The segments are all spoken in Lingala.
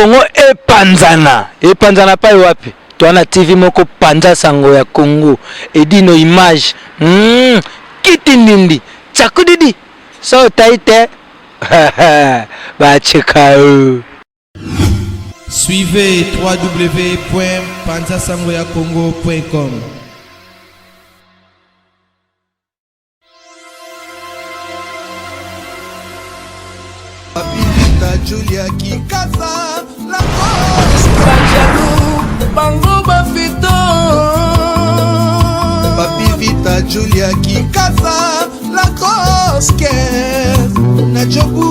Congo epanzana. Epanzana pai wapi? Toa na TV moko panza sango ya Congo. Edino image. Kiti ndindi. Tsakudidi. So otai te. Bacheka yo. Suivez www.panzasangoyacongo.com. Papita Julia Kikasa la Bajaloux bango bafito Papi Vita Julia Kikasa la grosse caisse na Djobu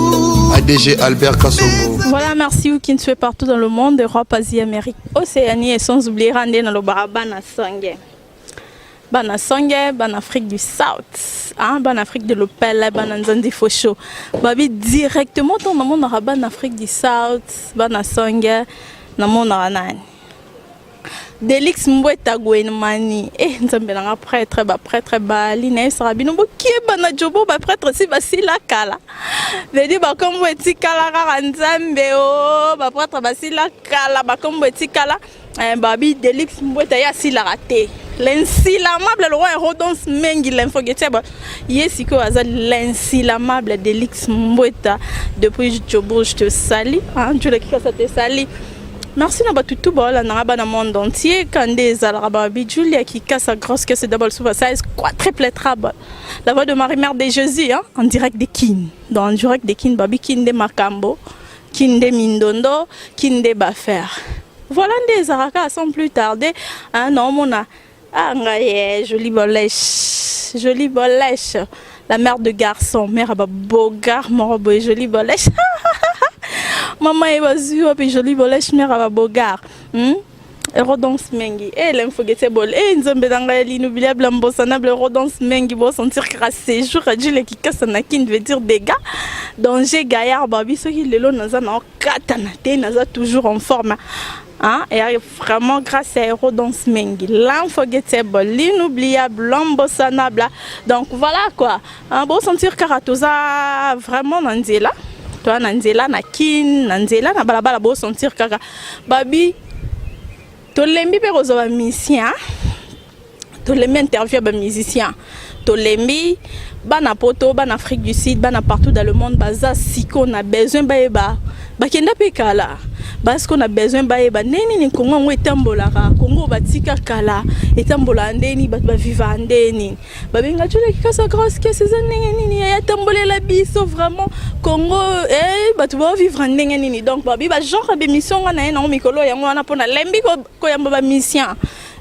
ADG Albert Kassongo. Voilà, merci vous qui nous suivez partout dans le monde, Europe, Asie, Amérique, Océanie et sans oublier Randé dans le Barabana Sangue. Bana Songe, bana Afrique du South, hein, bana Afrique de l'Opel, bana Nzandi Fosho. Babi directement tant na bana Afrique du South, bana Songe, na mona nani. Delix Mbweta Gwenmani, eh nzambe nanga prêtre, ba prêtre bali na yebisaka bino bokeba na jobo ba prêtre si basila kala. Vedi bakombo etikala kaka nzambe o, ba prêtre basila kala, bakombo etikala. Eh, babi Delix Mbweta ye asilaka te l'insilamable le roi Rodons Mengi l'inforgettable ye sikoyo aza l'insilamable Delix Mbweta depuis Joburg je te salue hein, Jules Kikasa te salue. Merci na bato tout baolandanga bana monde entier kande ezalaka babi Julia Kikasa grosse caisse double super size quadruple trouble la voix de Marie mère de Jésus hein, en direct de Kin donc en direct de Kin babi Kin de Makambo Kin de Mindondo Kin de Bafer. Voilà nde ezalaka sans plus tarder hein, naomona ah ngai eh, jolie bolèche jolie bolèche la mère de garçon mère ya babogar moko boye jolie bolèche mama ye bazwi wapi jolie bolèche mère ya babogar Rodons Mengi eh l'inforgettable eh nzambe na ngai l'inoubliable imbosanable Rodons Mengi bo sentir grâce séjour à Jules Kikasa na kin veut dire dégâts danger gaillard babi soki lelo naza na katana te naza toujours en forme hein, et vraiment grâce à Rodons Mengi l'inforgettable l'inoubliable l'imbosanable donc voilà quoi hein, bo sentir kaka toza vraiment na nzela toza na nzela na kin na nzela na balabala bo sentir kaka babi tolembi mpe kozwa bamusicien tolembi interview ya bamusicien tolembi bana poto bana Afrique du Sud bana partout dans le monde baza siko na besoin bayeba bakenda mpe kala basiko na besoin bayeba ndenge nini Kongo yango etambolaka Kongo batika kala etambolaka ndenge nini bato bavivaka ndenge nini babenga Julia Kikasa grosse caisse eza ndenge nini yatambolela biso vraiment Congo eh, bato baovivre ndenge nini donc babi bagenre ya bémission nga na ye nango mikolo yango wana mpona lembi koyamba bamusicien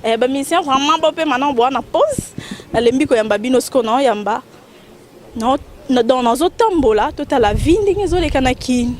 eh, bamusicien vraiment bopema nango boa na pause nalembi koyamba bino sikoyo naoyamba donc nazotambola totala vie ndenge ezoleka na kini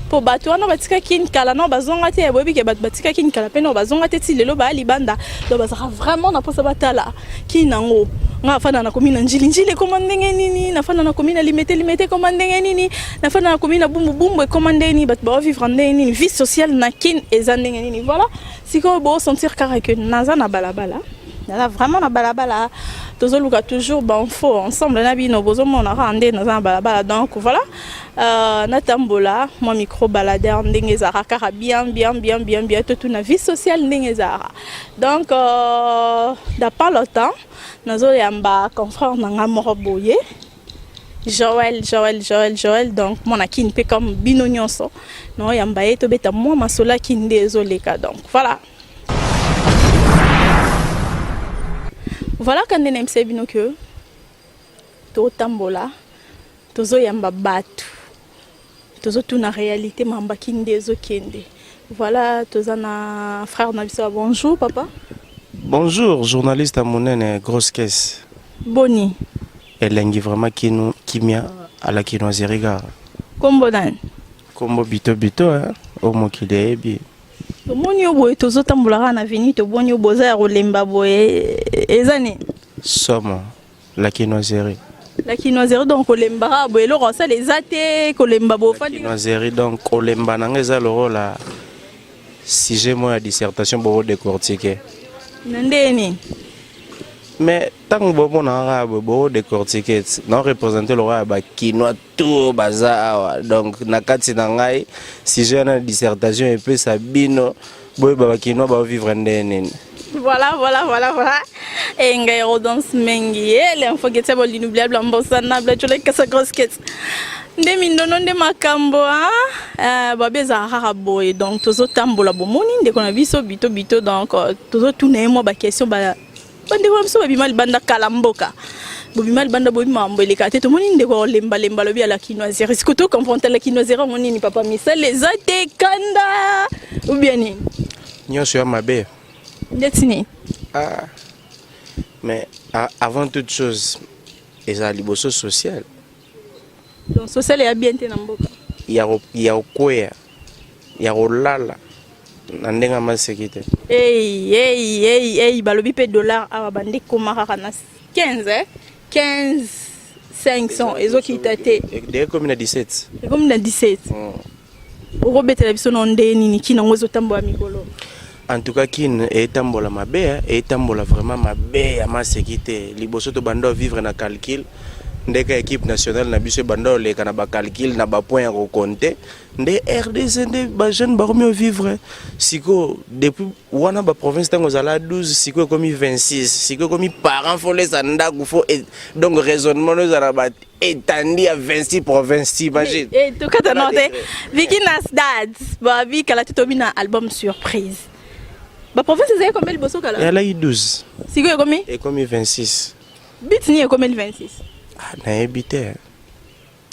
mpo bato wana batika kini kala nao bazonga te boyebi ke bato batika kini kala mpe nao bazonga te ti lelo baya libanda donc bazalaka vraiment na mposa batala kini yango nga nafanda nakomi na njili njili ekoma ndenge nini nafanda nakomi na limete limete ekoma ndenge nini nafanda nakomi na bumbu bumbu ekoma ndenge nini bato baovivre ndenge nini vie sociale na kini eza ndenge nini voilà sikoyo bosentir kaka ke naza na balabala naza vraiment na balabala tozoluka toujours bainfo ensemble na bino bozomona kaka nde naza na balabala donc voilà natambola mwa micro baladeur ndenge ezalaka kaka bien bien bien bien bien totuna vie sociale ndenge ezalaka donc dans pas longtemps nazoyamba confrère na nga moko boye Joël Joël Joël Joël donc mwana kini mpe comme bino nyonso naoyamba ye tobeta mwa masolo ya kini nde ezoleka donc voilà voilà kande nayebisa bino ke totambola tozoyamba bato tozotuna réalité mamba kini nde ezokende voilà toza na frère na biso ya bonjour papa. Bonjour journaliste monene grosse caisse. Boni elengi vraiment kinu kimia à la kinoiserie kaka. Kombo nani? Kombo bito bito hein, o mokili eyebi. Tomoni yo boye tozotambola kaka na veni toboni yo boza ya kolemba boye eza nini? Somo la kinoiserie. La kinoiserie donc kolemba kaka boye eloko osala eza te kolemba boye ofandi. Kinoiserie donc kolemba nanga eza lokola sujet moko ya dissertation boko décortiquer. Na ndenge nini? Mais ntango bomonaka kaka boye, bokodécortiquer ti na représente lokola ya Bakinois tout baza awa. Donc na kati na ngai, sujet wana, dissertation epesa bino boyeba Bakinois baovivre ndenge nini. Voilà. Et ngai Rodance Mengi, et l'inforgettable, l'inoubliable, l'imbosanable, tu l'as grosse quête. Nde mindono nde makambo babi ezalaka kaka boye. Donc tozotambola, bomoni ndeko na biso bito bito. Donc tozotuna ye mwa baquestion. Bandeko na biso babima libanda kala, mboka bobima libanda, boyebi makambo eleka te. Tomoni ndeko olembalemba, alobi ala kinoiserie. Siko tocomprendre la kinoiserie yango nini, papa? Misala eza te, kanda ou bien nini? Nyonso ya mabe. Ndeti nini? Ah. Mais avant toute chose, eza liboso social. Donc social eya bien te na mboka? Ya kokweya, ya kolala na ndenge ya maseki te. Ei, ei, ei, ei, balobi mpe dollar awa bande ekoma kaka na 15, eh? 15 500, ezokita te. De ekomi na 17. Ekomi na 17. Okobetela biso na nde nini kina yango ezotambola mikolo? En tout cas, Kine etambola mabe, etambola vraiment mabe ya maseki te. Liboso tobanda vivre na calcul, ndeka équipe nationale na biso ebanda oleka na bacalcul, na bapoint ya kocompter. Nde RDC, nde bajeune bakomi ovivre sikoyo. Depuis wana, baprovince ntango ezala 12, sikoyo ekomi 26. Sikoyo ekomi parent faut lesa ndako, faut donc raisonnement no ezala ba étendue ya 26 provinces, t'imagines? Tokata no te. Viki na stade, babi kala te, tobi na album surprise. Baprovince ezali combien liboso kala? Ezalaki 12. Sikoyo ekomi? Ekomi 26. Bit nini ekomeli 26? Ah, nayebi te,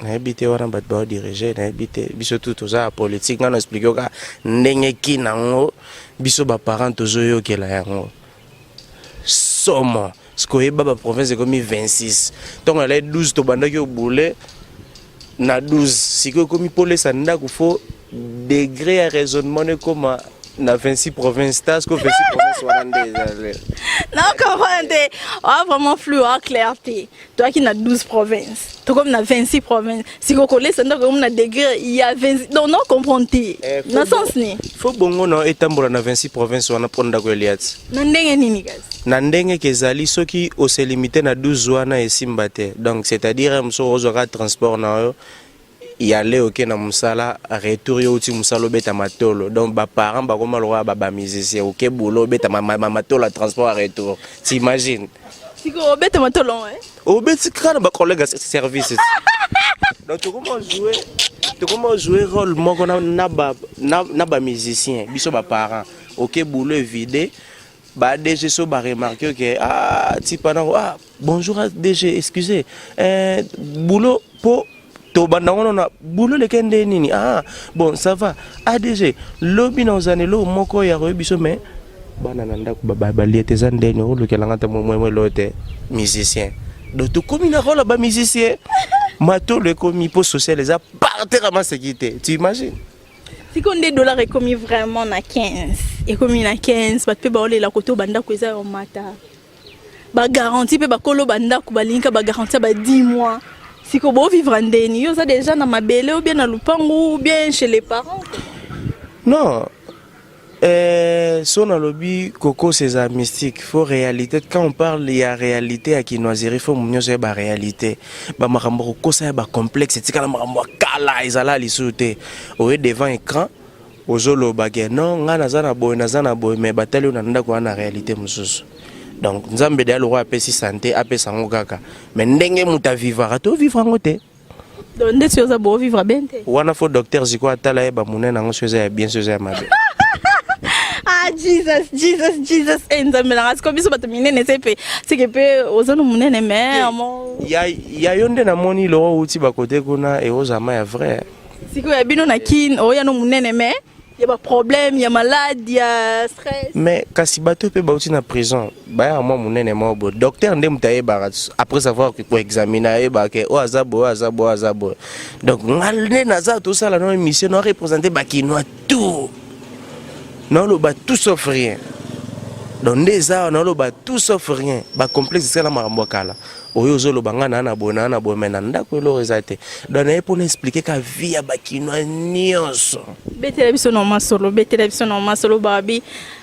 nayebi te. Wana bato baodirige, nayebi te. Biso tu toza ya politique. Ngai na explique oka ndenge kina yango, biso baparent tozoyokela yango somo. Sikoyo oyeba baprovince ekomi 26. Ntongo elai 12, tobandaki obule na 12. Sikoyo ekomi polesa ndako, faut degré ya raisonnement no ekoma na 26 province ta. Sikoyo 26 province wana nde ezali. Na comprendre te, oa vraiment flou, oa clair te. Toyaki na 12 province, tokomi na 26 province. Sikoyo kolesa ndako ekomi na degré ya 26. Donc no comprendre te. Na sens ni? Faut bongo na etambola na 26 province wana mpo ndako elia ti. Na ndenge nini kasi? Na ndenge ke ezali, soki ose limite na 12 wana, esimba te. Donc c'est-à-dire mosusu ozwaka transport na yo ya le oke na mosala, retour yo outi mosala, obeta matolo. Donc baparent bakoma lokola bamusicien, oke boulot, obeta matolo ya transport ya retour, t'imagines? Sikoyo obeta matolo? Obeti kaka na bacollègue ya service. Donc tokoma jouer rôle moko na bamusicien. Biso baparent, oke boulot, evide ba DG so baremarquer ke ah, tipa nango, ah, bonjour DG, excusez, boulot po tobanda ngo na boulot leke nde nini. Ah bon, ça va ADG, lobi na ozana eloko moko ya koyebi biso. Mais bana na ndako balie te, eza ndeni olukelanga te momwemwe elo te musicien. Donc tokomi na rôle ya bamusicien, matolo ekomi mpo social eza par terre, maseki te, tu imagines? Sikoyo nde dollar ekomi vraiment na 15, ekomi na 15. Bato mpe baolela kote oyo bandako eza ya mata, bagarantie mpe bakolo bandako balingi ka bagarantie ya ba 10 mois. Sikoyo bovivre ndeni? Yo oza déjà na mabele ou bien na lupangu ou bien chez les parents? Non, so nalobi kokos eza mystique. Faut réalité. Quand on parle ya réalité ya kinoiserie, faut nyonso yeba réalité. Bamakambo kokosa ya bacomplexe etikala, makambo ya kala ezala lisusu te. Oye devant écran, ozoloba ke non, ngai naza na boye, naza na boye, mais batali oyo na ndako wana na réalité mosusu. Donc Nzambe deya lokwa apesi santé, apesa yango kaka, mais ndenge moto avivaka, tovivre yango te. Donc ndeti oza bovivre bien te? Wana faut docteur ziko atala, yeba monene yango so eza ya bien, so eza ya mabe. Ah, Jesus, Jesus, Jesus! E Nzambe nanga! Sikoyo biso bato minene te mpe seke mpe oza no monene, mais amo Ya yo nde namoni loko outi bakote kuna, eozama ya vrai. Sikoyo ya bino na Kine, oya no monene, mais ya baproblème ya malade, ya stress. Mais kasi bato mpe bauti na prison, bayaka mwa monene moko boye. Docteur nde moto ayebaka, après avoir koexamine, ayebaka ke oyo aza boye, oyo aza boye, oyo aza boye. Donc nga nde naza tosala no émission, no représente Bakinois tout, naoloba tout sauf rien. Donc nde eza awa, naoloba tout sauf rien. Bacomplexe esala makambo ya kala oyo ozoloba nga naa na boye, naa na boye, mais na ndako eloko eza te. Donc naye mpona expliquer ka vie ya Bakinois nyonso. Betela biso na masolo, betela biso na masolo. Babi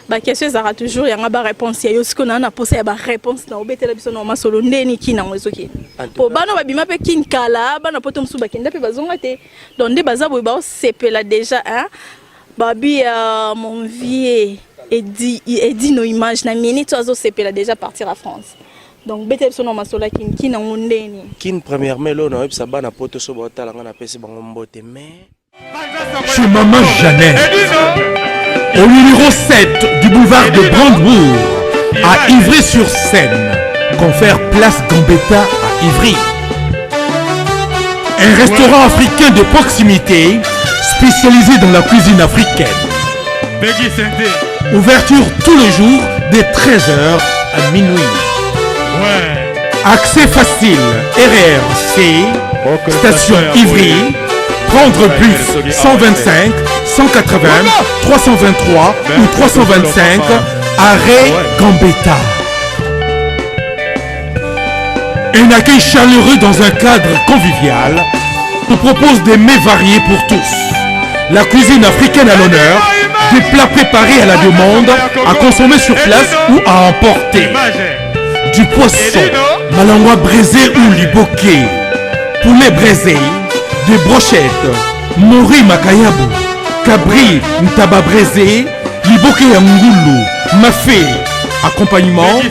Baquestion ezalaka toujours yanga, baréponse ya yo. Sikoyo naa na posa ya baréponse na obetela biso na masolo ndeni kini yango ezokende, po bana babima mpe kini kala, bana poto mosusu bakenda mpe bazonga te. Donc nde baza boye, baosepela déjà, hein? Babi mon vieux Edi, Edino Image na minute oyo azosepela déjà partir à France. Donc betela biso na masolo ya kini, kini yango ndeni. Kine, premièrement, eloko nayebisa bana poto so baotala nga, napesi bango mbote, mais Chez Maman Jeannette, au numéro 7 du boulevard de Brandebourg, à Ivry-sur-Seine, confère Place Gambetta à Ivry. Un restaurant africain de proximité spécialisé dans la cuisine africaine. Ouverture tous les jours de 13h à minuit. Accès facile, RER C, station Ivry, prendre bus 125, 180, 323 ou 325, arrêt Gambetta. Un accueil chaleureux dans un cadre convivial nous propose des mets variés pour tous. La cuisine africaine à l'honneur, des plats préparés à la demande, à consommer sur place ou à emporter. Du poisson, malangwa braisé ou liboké, poulet braisé, des brochettes, mori makayabu, cabri ntaba braisé, liboké ya ngulu, mafé, accompagnement,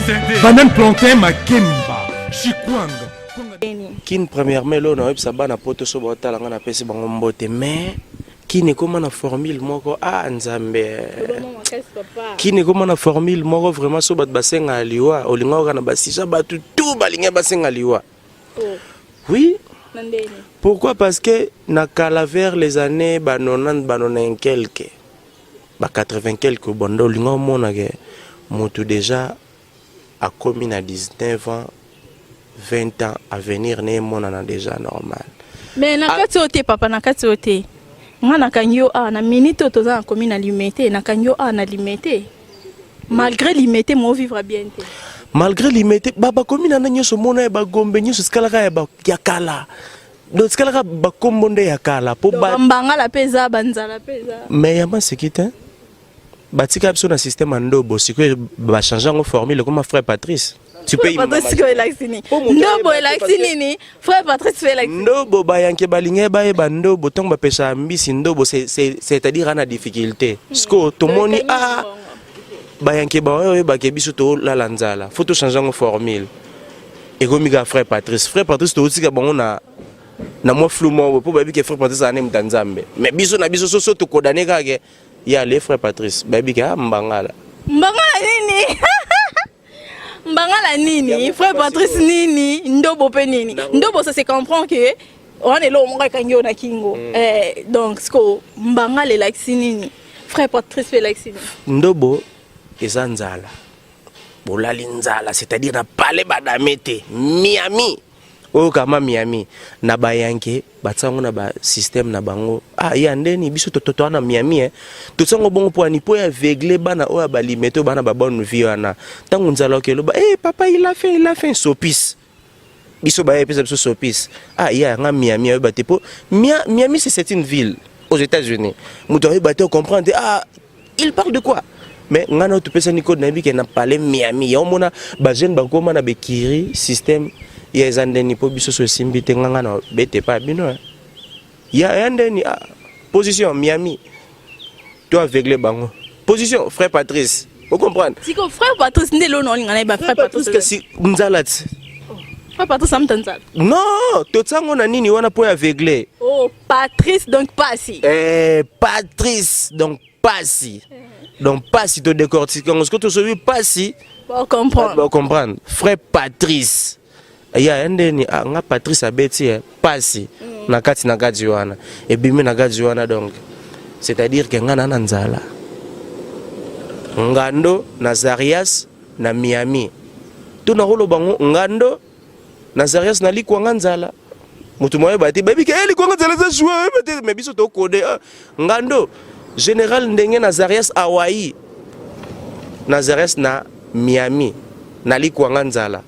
banane plantain makemba, chikwanga. Kine, premièrement, eloko nayebisa bana poto so baotala nga, napesi bango mbote, mais kini ekóma na formule moko, ah Nzambe, kini ekóma na formule moko vraiment. So bato basengaka liwa, olinga oka na basija, bato tu balingi basenga liwa. Oui, pourquoi? Parce que na kala, vers les années ba 90, ba 90 quelque, ba 80 quelque, bondo olinga omonake motu déjà akomi na 19 ans, 20 ans, avenir ne emonana déjà normal. Mais na kati oyo te, papa, na kati oyo te. Nga nakangi yo awa na minute oyo, toza na komi na Limete. Nakangi yo awa na Limete, malgré Limete mo vivre bien te. Malgré Limete, bakomi na nde nyonso, mona ya bagombe nyonso esikalaka ya kala. Donc esikalaka bakombo nde ya kala po bambangala mpe eza, banzala mpe eza. Mais ya maseki te, batika biso na système ya ndobo. Sikoyo bachange yango formule, ekoma frère Patrice. Tu peux Patrice sikoyo elakisi nini? Ndobo elakisi nini? Frère Patrice fe elakisi? Ndobo, bayanke balingi bayeba ndobo. Ntango bapesaka mbisi ndobo, c'est-à-dire ana difficulté. Sikoyo tomoni, ah, bayanke baoyo oyebake biso tolala nzala, faut tochange yango formule, ekomi kaka frère Patrice. Frère Patrice, totika bango na mwa flou moko, mpo bayebi ke frère Patrice aza nde moto ya Nzambe. Mais biso na biso soso tokodane kaka ke ya le frère Patrice, bayebi ke ah, mbangala. Mbangala nini? Mbangala nini? Frère Patrice nini? Ndobo mpe nini? Ndobo, ça se comprend que wana eloko moko ekangi yo na kingo. Donc siko mbangala elakisi nini? Frère Patrice mpe elakisi nini? Ndobo eza nzala, bolali nzala, c'est-à-dire na pale badame te. Miami oyo kama Miami na bayanke batia yango na basystème na bango. Ah, ya ndeni biso tototo wana Miami, totia yango bongo mpo ani mpo ya aveugle bana oyo ya balimete, oyo bana babonne vie wana. Ntango nzala oke eloba: "Eh papa, il a faim, il a faim." Sopis biso baya epesa biso sopis. Ah, ya nga Miami ayeba te, mpo Miami c'est une ville aux États-Unis. Moto ayeba te, comprendre te, ah, il parle de quoi? Mais ngai na topesani code, nayebi ke na pale Miami. Ya omona bajeune bakoma na bekiri système ya eza ndeni, mpo biso so esimbi te. Nganga na bete pa bino ya ndeni, ah, position Miami to aveugle bango, position frère Patrice, ocomprendre? Siko frère Patrice nde lelo naolinga na yeba frère Patrice. Kasi nzala ti. Frère Patrice amuta nzala? Non, totiango na nini wana mpo ya aveugle. Oh, Patrice, donc pasi. Eh, Patrice, donc pasi, donc pasi todécortique yango. Siko tosobi pasi. Bocomprendre. Bocomprendre frère Patrice ya ndeni. Ah, nga Patrice abeti pasi na kati wana, ebimi na kati wana. Donc c'est-à-dire ke nga na nzala, ngando na Zarias na Miami, to nakoloba ngo ngando na Zarias na likwanga nzala. Moto moyeba te, bayebi ke likwanga nzala eza joueur, oyeba te. Mais biso tokode, ah, ngando général ndenge na Zarias Hawaii, na Zarias na Miami, na likwanga nzala.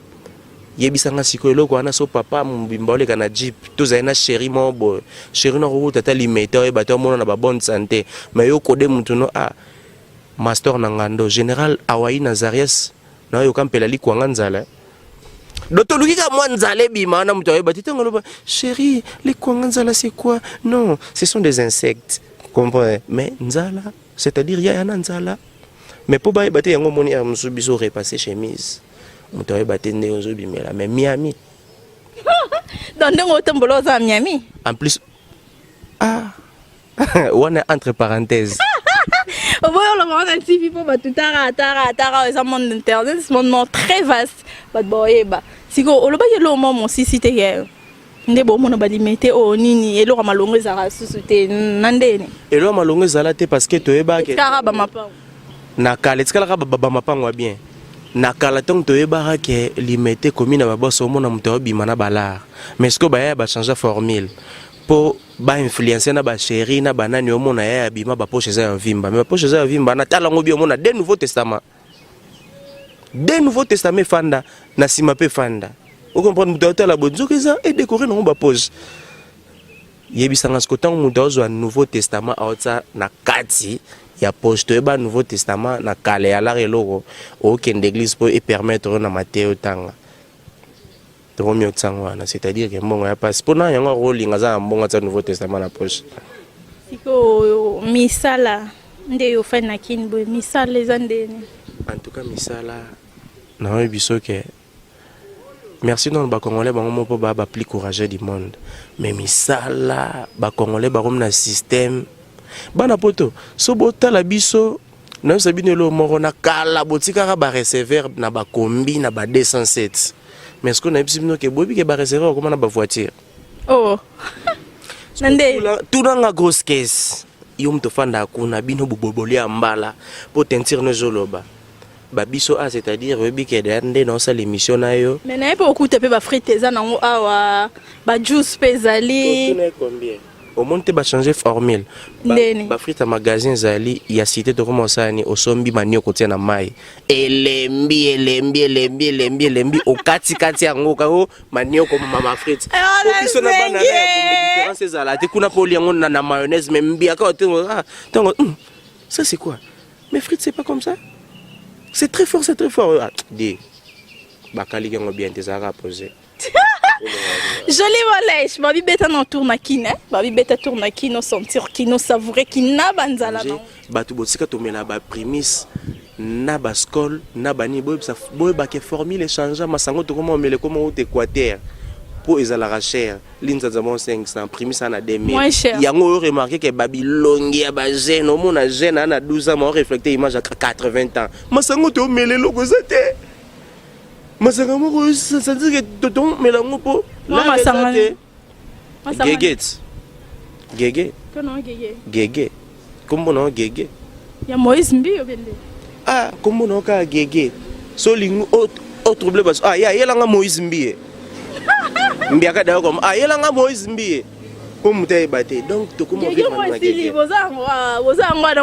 Yebisanga sikoyo eloko wana. So papa mobimba oleka na jeep, tozali na chéri moko boye, chéri nako kuta ata Limete, oyeba te, omona na babonne santé, mais yo kode mutu no, ah. Mastor na ngando general Hawaii Nazarias nayoka mpela likwanga nzala. Donc toluki kaka mwa nzala ebima wana moto ayeba te ntango aloba chéri likwanga nzala c'est quoi? Non, ce sont des insectes, comprends? Mais nzala, c'est-à-dire yaya na nzala, mais mpo bayeba te yango omoni ya mosusu biso repasse chemise, moto ayeba te ndenge ozobimela, mais Miami. Donc ndenge otambola oza na Miami. En plus, ah, wana entre parenthèse. Oboyi oloba wana TV mpo bato tara tara tara, eza monde internet, monde très vaste, bato baoyeba. Sikoyo olobaki eloko mwa mosisi te ke nde bomona balimete oyo nini, eloko ya malongo ezalaka susu te na ndeni? Eloko ya malongo ezala te parce que toyebaka kaka bamapango. Na kala etikalaka bamapango ya bien. Na kala ntango toyebaka ke Limete ekomi na baboso, omona moto aobima na balare, mais sikoyo bayaya bachange formule mpo bainfluence na bachéri na banani. Omona yaya abima, bapoche eza ya vimba, mais bapoche eza ya vimba na tala yango bi omona deux Nouveau Testament, deux Nouveau Testament efanda na nsima mpe efanda. Ocomprendre? Moto atala boye, nzoka eza edécoré nango bapoche. Yebisanga siko, ntango moto azwa Nouveau Testament aotsa na kati ya poche, toyeba Nouveau Testament na kala ya lar eloko okende église mpo epermettre oyo na mateya otanga, tokomi otiango wana, c'est-à-dire ke mbongo ya pasi mpona yango akolinga aza na mbongo atia Nouveau Testament na poche. Sikoyo misala nde yo ofandi na Kini boye, misala eza ndeni? En tout cas misala, naoyebi biso ke merci nano bacongolais bango moko mpo baa baplus courageux du monde, mais misala bacongolais bakomi na système bana poto. So botala biso, nayebisa bino eloko moko: na kala botikaka bareceveur na bakombi na ba 207, mais ce que nayebisi bino ke boyebi ke bareceveur bakoma na bavoiture. Oh, na nde? Tunanga grosse caisse, yo moto ofandaka kuna, bino bobolia mbala mpo teinture no ezoloba babiso a, c'est-à-dire oyebi ke deya nde naosala émission na yo. Mais naye mpe okuta mpe bafrite eza nango awa, bajuice mpe ezali. Tuna ye combien? Omoni te bachange formule. Ndeni? Bafrite ya magasin ezali ya cité, tokoma osala ni osombi manioko otia na mai, elembi elembi elembi elembi elembi, okatikati yango kao manioko mama frite. Eh, Po biso na bana na ya zengi. Gombe, différence ezala te kuna mpo olia yango na mayonnaise, mais mbiaka oyo te. Ah, ntango ça c'est quoi? Mais frites, c'est pas comme ça, c'est très fort, c'est très fort. Ah, di bakaliki yango bien te, ezalaka posé. Joli voleche, babi beta na tour na Kine, eh? Babi beta tour na Kino, sentir Kino, savourer Kina banzala nango. Bato botika tomela baprimis na baskol na banini, boyebisa boyebake formule échange masango tokoma omela ekoma uta Équateur mpo ezalaka cher. Linzanza mo 500, primis na 2000. Moins cher. Yango oyo remarque ke babilongi ya bajeune, omona jeune aa na 12 ans ma oreflecte image ya 80 ans. Masango toomela eloko eza te, masanga moko c'est-à-dire ke tomela yango mpo Mwa lar eza masanga te. Masanga. Gege ti gege. To na gege. Gege, kombo na yo gege. Ya Moïse Mbiyo bende. Ah, kombo na yo kaka gege, so olingi otrouble baso, ah, ya yelanga Moïse Mbiye mbiaka dayo comme ah yelanga Moïse Mbiye mpo moto ayeba te. Donc tokoma Gege vivre na mwasili gege. boza yango ah, boza yango ah,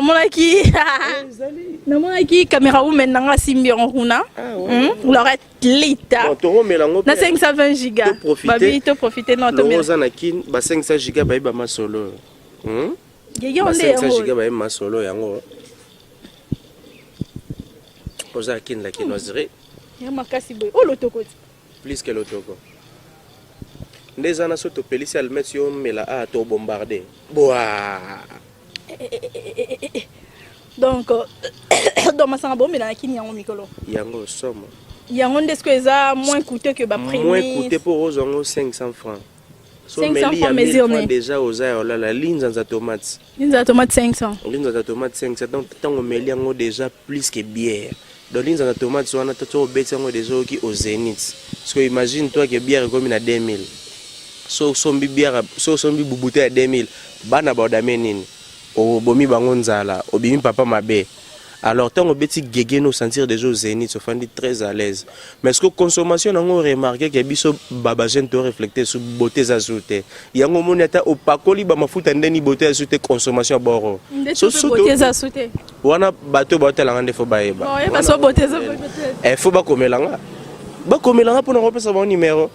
namonaki caméra woman nanga asimbi yango kuna. Ah, ouais. Lorette Lita. Bon, tokomela yango na mpe 520 giga. Toprofite. Babi toprofite non longo tomela. oza na Kine, ba 500 giga bayeba masolo, Gege Ba onde 500 yango. giga bayeba masolo yango, oza na Kine, la kinoiserie. Ya makasi boye oyo lotoko ti. Plus que lotoko nde eza na so topelisi almete yo mela a tobombarde bwa. Donc masanga bomela na Kini yango mikolo. Yango somo. Yango nde sikoyo eza moins coûteux que moins baprimis. Coûté mpo ozwa yango 500 francs. So 500 meli ya francs 1000 mesure francs nini? Déjà oza ya olala linzanza tomate. Linza tomate 500. Linzanza tomate 500. Donc ntango omeli yango déjà plus que bière, donc linzanza tomate wana to obeti yango déjà oki au zénith. Parce que imagine toi que bière ekomi na 2000, so osombi bière, so osombi bubute ya 2000, bana baodame nini? Obomi bango nzala, obimi papa mabe. Alors ntango obeti gege no sentir déjà au zénith, ofandi très à l'aise. Mais ce que consommation nango, remarque ke biso bajeune to reflecte su beauté eza zu te. Yango omoni ata opakoli bamafuta ndeni, beauté eza zu te, consommation ya boro. Nde So- so so beauté eza su te. Wana bato baotalanga nde fo bayeba. Oyeba so beauté eza beauté. Eh, fo bakomelanga, bakomelanga mpona kopesa bango numéro.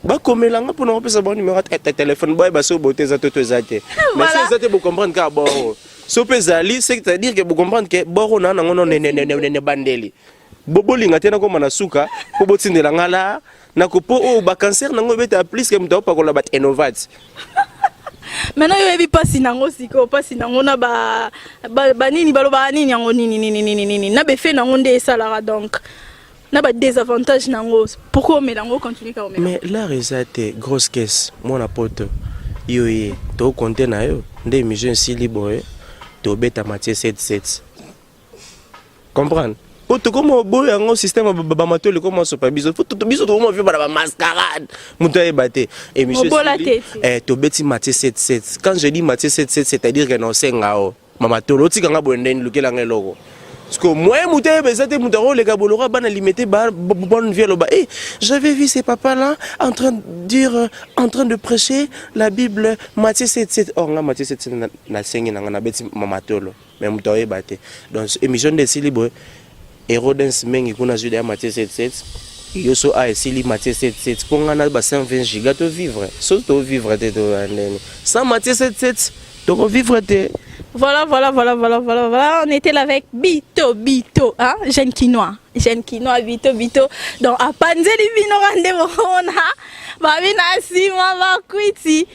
Bakomela nga mpona kopesa bango numéro ya telefone, boyeba soki bote eza to to eza te. Mais soki eza te, bocomprendre kaka boro. So mpe ezali, c'est-à-dire que bocomprendre ke boro na nango no nene bandeli. Bobolinga te, nakoma na suka mpo botindela nga la nako mpo oyo bacancer nango ebeta plus ke moto aopakola bat enovate. Maintenant yo oyebi mpasi nango. Sikoyo mpasi nango na banini, balobaka nini yango, nini nini nini nini, na befe nango nde esalaka. Donc na badésavantage nango, pourquoi omela yango, continue kaka omela? Mais l'art eza te grosse caisse. Mwana poto, yo ye tokonte na yo nde émission esili boye, tobeta Matie 77, comprendre po tokoma oboyo yango. Système bamatoli ekoma osopa biso. Biso tokoma vivre na bamascarade, moto ayeba te. Émission tobeti Matie 77. Quand je dis Matie 77, c'est-à-dire que na osenga o mamatolo otikanga boye ndeni lukelanga eloko, parce que moyen moto ayeba eza te. Moto akoleka boloko bana limité bonne vie, aloba: "Eh, j'avais vu ces papas là en train de dire, en train de prêcher la Bible, Matthieu 77." Or nga Matthieu 77 nasengi nanga, nabeti mamatolo, mais moto ayeba te. Donc émission nde esili boye, Erodens mengi kuna zwi ya Matthieu 77. Yo so a esili Matthieu 77 mpo nga na ba 120 giga tovivre. So tovivre te, toya ndeni sans Matthieu 77, tokovivre te. Voilà. On était là avec Bito, Bito, hein, jeune Kinois. Jeune Kinois, Bito, Bito. Donc, à Panzeli bino rendez-vous, on a, babina sima bakwiti.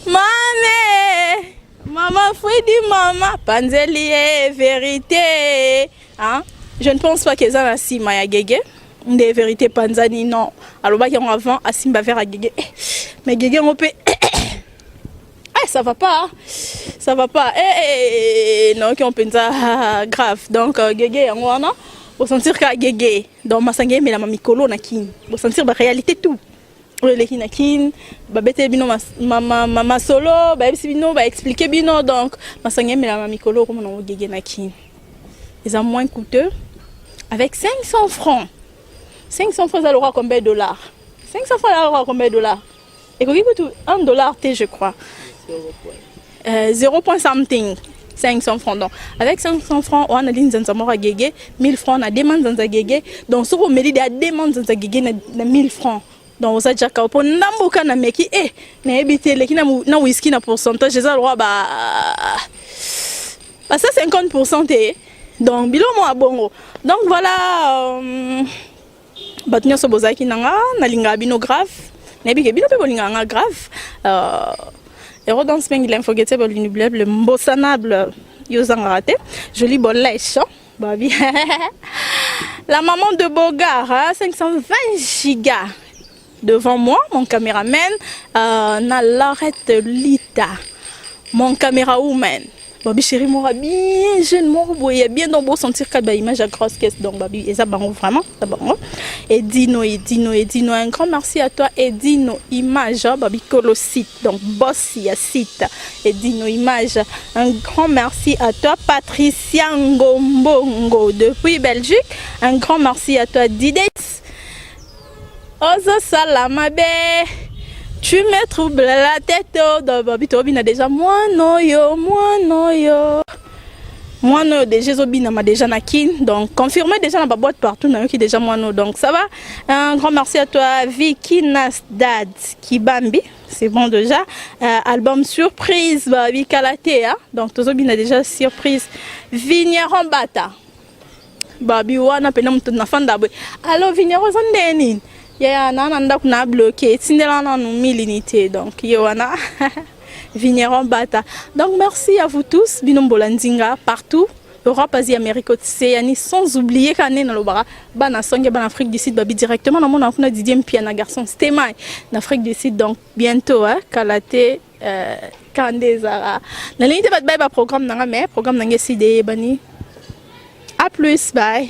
Mame, maman Freddy, maman, Panzeli, vérité. Hein? Je ne pense pas qu'ils aient la sima ya gege. Des vérités panzani, non. Alors, bah, avant, asimba vers gege. Mais gege, on peut. Ah, ça va pas, ça va pas. Eh, eh, non, qui ont pensa grave. Donc gege yango wana, bosentir ka gege. Donc masanga emelama mikolo na Kini, bosentir baréalité tout oyo eleki na Kini. Babeteli bino masolo, bayebisi bino, baexpliquer bino. Donc masanga emelama mikolo, okomona ngo gege na Kini, eza moins coûteux avec 500 francs. 500 francs eza lokola combien de dollars? 500 francs eza lokola combien de dollars? Ekoki kutu 1 dollar te, je crois, 0 point something, 500 francs. Donc avec 500 francs wana linzanza moko ya gege, 1000 francs na dema nzanza gege. Donc soki omeli de adema nzanza gege na 1000 francs, donc oza jaka mpo ndamboka na meki e nayebi te, eleki na whisky na pourcentage, eza lokwa ba 50 te. Donc biloko moko ya bongo. Donc voilà, bato nyonso bozalaki na nga, nalingaka bino grave, nayebi ke bino mpe bolingaka nga grave. Erodance Mengi, l'inforgettable, l'inoubliable, mbosanable, yo ozangaka te. Joli bolèche babi, la maman de Bogart, hein, 520 gigas devant moi, mon caméraman, na Lorette Lita, mon caméra woman. Babi chéri moko bien jeune moko boye bien. Donc bosentir kaka baimage ya grosse caisse. Donc babi eza bango, vraiment eza bango. Edino, Edino, Edino, un grand merci à toi, Edino Image, babi kolo site, donc boss ya site Edino Image. Un grand merci à toi, Patricia Ngombongo depuis Belgique. Un grand merci à toi, Dides. Ozosala mabe, tu me troubles la tête. Oh, babi tobina déjà mwana oyo, mwana oyo, mwana oyo déjà ezobinama déjà na Kine. Donc confirmé déjà na baboîte partout, nayoki déjà mwana oyo. Donc ça va. Un grand merci à toi, Vicky Nasdad Kibambi, c'est bon déjà. Album surprise, babi kala te, hein? Donc tozobina déjà surprise. Vigneron Bata, babi wana mpena moto nafanda boye. Alo Vigneron, oza nde nini yaya na ndako na bloqué, etindela nanu 1000 unité. Donc ye wana Vigneron Bata. Donc merci à vous tous, bino mbola ndinga partout, Europe, Asie, Amérique, Océanie, sans oublier kane nalobaka bana songe, bana Afrique du Sud. Babi directement namona kuna Didier Mpia na garçon Stema na Afrique du Sud. Donc bientôt, hein, kala te, kande ezala nalingi te bato bayeba programme nanga, mais programme nanga eside eyebani. À plus, bye.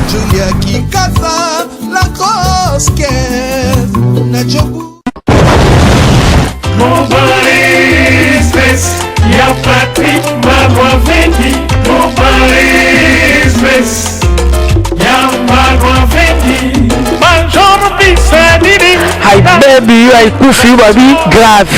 Julia Kikasa, la grosse caisse, na Jobu. Mobile Express, ya Patrick Mamwaveni. Mobile Express, ya Mamwaveni. Major Bisanini. Hi baby, yo aikufi babi grave.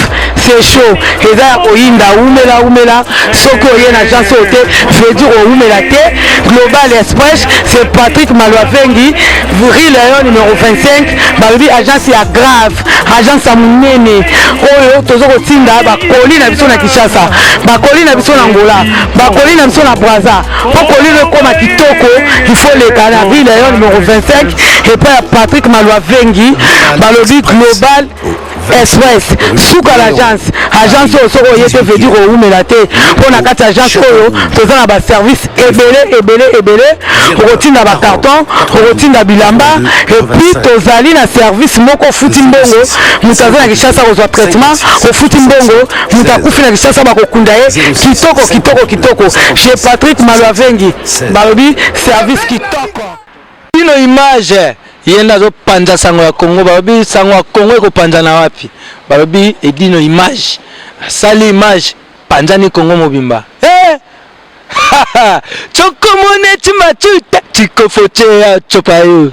C'est chaud, eza ya koyinda. Wumela, wumela. Soki oye na agence oyo te, veut dire owumela te. Global Express, c'est Patrick Malwavengi, rue Léon numéro 25. Balobi agence ya grave, agence ya monene oyo toza kotinda bakoli na biso na Kinshasa, bakoli na biso na Angola, bakoli na biso na Brazza. Mpo koli no ekóma kitoko, il faut leka na rue Léon numéro 25 epai ya Patrick Malwavengi. Balobi Global Express, suka l'agence. Agence oyo, soki oye te, veut dire owumela te, mpo na kati ya agence oyo toza na baservice ebele, ebele, ebele. Okotinda bacarton, okotinda bilamba, et puis tozali na service moko, ofuti mbongo, moto aza na Kinshasa kozwa traitement. Ofuti mbongo, moto akufi na Kinshasa, bakokunda ye kitoko, kitoko, kitoko chez Patrick Malwavengi. Balobi service kitoko. Bino image, ye nde azopanza sango ya Congo. Balobi sango ya Congo ekopanzana wapi? Balobi Edino Image asali image, panzani Congo mobimba. Hey! Chokomone chimachuta chikofochea chopayo.